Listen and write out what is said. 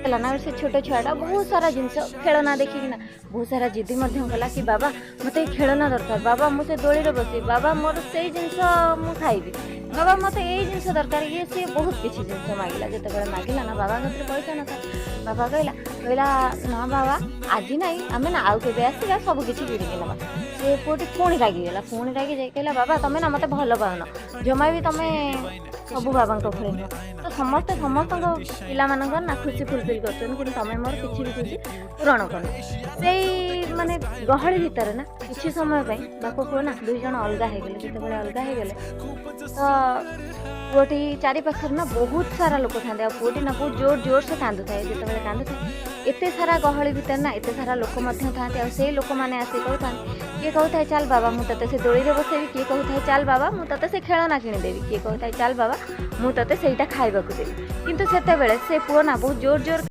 ହେଲା ନା, ସେ ଛୋଟ ଛୁଆଟା ବହୁତ ସାରା ଜିନିଷ, ଖେଳନା ଦେଖିକିନା ବହୁତ ସାରା ଜିଦି ମଧ୍ୟ କଲା କି ବାବା, ମୋତେ ଏଇ ଖେଳନା ଦରକାର, ବାବା, ମୁଁ ସେ ଦୋଳିରେ ବସିବି, ବାବା, ମୋର ସେଇ ଜିନିଷ ମୁଁ ଖାଇବି, ବାବା, ମୋତେ ଏଇ ଜିନିଷ ଦରକାର, ଇଏ ସିଏ ବହୁତ କିଛି ଜିନିଷ ମାଗିଲା। ଯେତେବେଳେ ମାଗିଲା ନା, ବାବାଙ୍କ କତିରେ ପଇସା ନଥାଏ। ବାବା କହିଲା, ନା ବାବା, ଆଜି ନାହିଁ, ଆମେ ନା ଆଉ କେବେ ଆସିବା, ସବୁ କିଛି କିଣିକି ନେବା। ସେ ପୁଅଟି ପୁଣି ରାଗିଗଲା। ପୁଣି ରାଗି ଯାଇ କହିଲା, ବାବା, ତମେ ନା ମୋତେ ଭଲ ପାଉନ ଜମା ବି, ତମେ ସବୁ ବାବାଙ୍କ ଭଳି ନୁହଁ। ତ ସମସ୍ତେ ସମସ୍ତଙ୍କ ପିଲାମାନଙ୍କର ନା ଖୁସି ଫୁଲଫିଲ୍ କରୁଛନ୍ତି, କିନ୍ତୁ ତମେ ମୋର କିଛି ବି ଖୁସି ପୂରଣ କରୁନ। ସେଇ ମାନେ ଗହଳି ଭିତରେ ନା କିଛି ସମୟ ପାଇଁ ବାପ ପୁଅ ନା ଦୁଇ ଜଣ ଅଲଗା ହେଇଗଲେ। ଯେତେବେଳେ ଅଲଗା ହେଇଗଲେ, ତ ପୁଅଟି ଚାରିପାଖରେ ନା ବହୁତ ସାରା ଲୋକ ଥାନ୍ତି ଆଉ ପୁଅଟି ନା ବହୁତ ଜୋର ଜୋର ସେ କାନ୍ଦୁଥାଏ। ଯେତେବେଳେ କାନ୍ଦୁଥାଏ, ଏତେ ସାରା ଗହଳି ଭିତରେ ନା ଏତେ ସାରା ଲୋକ ମଧ୍ୟ ଥାନ୍ତି ଆଉ ସେଇ ଲୋକମାନେ ଆସି କହୁଥାନ୍ତି, କିଏ କହୁଥାଏ, ଚାଲ ବାବା, ମୁଁ ତୋତେ ସେ ଦୋଳିରେ ବସେଇବି। କିଏ କହୁଥାଏ, ଚାଲ ବାବା, ମୁଁ ତୋତେ ସେ ଖେଳନା କିଣିଦେବି। କିଏ କହୁଥାଏ, ଚାଲ ବାବା, ମୁଁ ତୋତେ ସେଇଟା ଖାଇବାକୁ ଦେବି। କିନ୍ତୁ ସେତେବେଳେ ସେ ପୁଅ ନା ବହୁତ ଜୋର ଜୋର